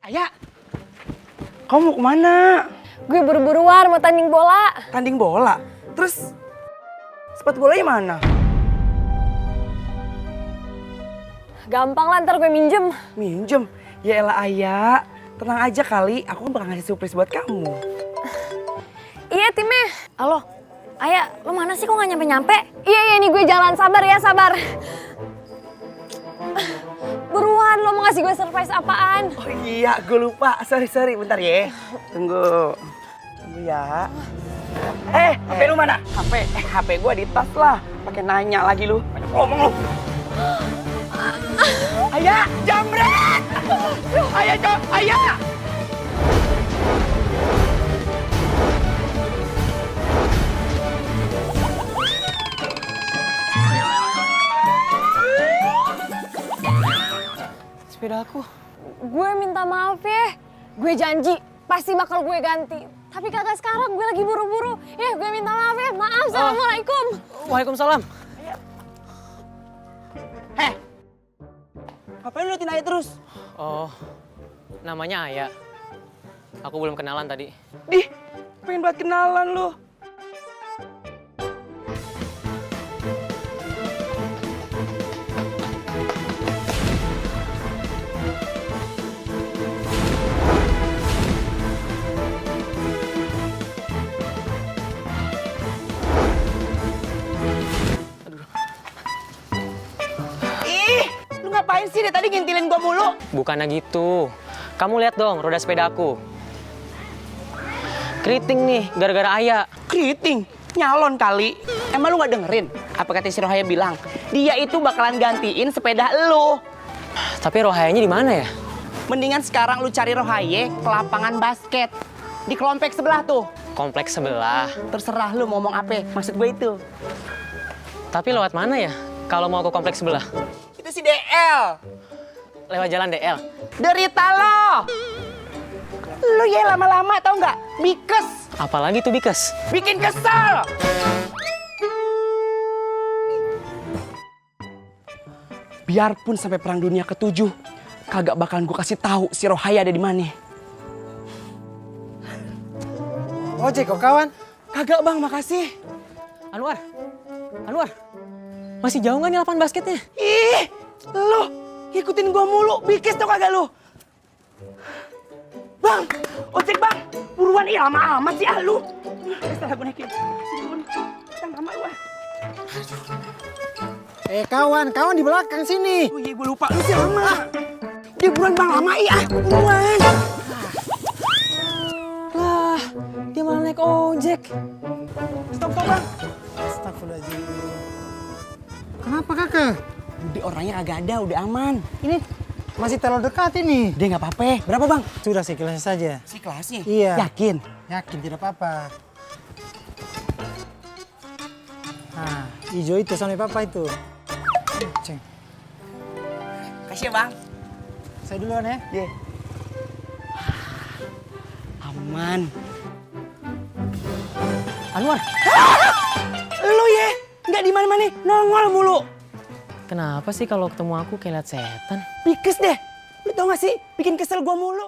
Ayah, kamu mau kemana? Gue buru-buruan mau tanding bola. Tanding bola? Terus sepatu bolanya mana? Gampang lah, ntar gue minjem. Minjem? Ya elah Ayah, tenang aja kali, aku bakal ngasih surprise buat kamu. Iya timnya. Halo, Ayah, lo mana sih kok gak nyampe-nyampe? Iya, nih gue jalan, sabar ya, sabar. Buruan, lo mau ngasih gue surprise apaan? Oh iya, gue lupa. Sorry, bentar ya. Tunggu ya. HP lu mana? HP gue di tas lah. Pakai nanya lagi lu. Banyak ngomong lu. Ayah, jambret! Ayah! Sepeda aku. Gue minta maaf ya. Gue janji pasti bakal gue ganti. Tapi kagak sekarang, gue lagi buru-buru. Ya, gue minta maaf ya. Maaf, Assalamualaikum. Waalaikumsalam. Ngapain lu liatin Ayah terus? Oh, namanya Aya. Aku belum kenalan tadi. Dih, pengen banget kenalan lu. Lu ngapain sih dari tadi ngintilin gua mulu? Bukannya gitu. Kamu lihat dong roda sepeda aku. Keriting nih, gara-gara Aya. Keriting? Nyalon kali. Emang lu gak dengerin? Apa kata si Rohaya bilang? Dia itu bakalan gantiin sepeda lu. Tapi Rohayanya di mana ya? Mendingan sekarang lu cari Rohaya ke lapangan basket. Di kelompok sebelah tuh. Kompleks sebelah. Terserah lu mau ngomong apa, maksud gue itu. Tapi lewat mana ya? Kalau mau ke kompleks sebelah? Itu si DL. Lewat jalan DL. Derita lo. Lu ya lama-lama tau nggak? Bikes. Apalagi tuh Bikes? Bikin kesel. Biarpun sampai perang dunia ke-7, kagak bakalan gue kasih tahu si Rohaya ada di mana. Ojek kok kawan? Kagak bang, makasih. Anwar, masih jauh nggak nih lapangan basketnya? Ih, lu ngikutin gua mulu, bikes tau kagak lu? Bang, ojek bang, buruan lama amat sih lu. Setelah gue naikin, kita lama lu. Kawan di belakang sini. Oh iya gue lupa, lu sih lama. Dia buruan bang, lama buruan. Lah, dia malah naik ojek. Stop bang. Astagfirullahaladzim. Kenapa kakak? Udah orangnya kagak ada, udah aman. Ini masih terlalu dekat ini. Dia nggak apa-apa. Berapa bang? Sudah sekelasnya saja. Si kelasnya? Iya. Yakin? Yakin tidak apa-apa. Nah, hijau itu sama papa itu. Ceng. Kasih ya bang. Saya duluan ya. Iya. Aman. Anwar, Lu ya, nggak di mana-mana, nongol mulu. kenapa sih kalau ketemu aku kayak liat setan? Bikes deh. Lu tau gak sih, bikin kesel gua mulu.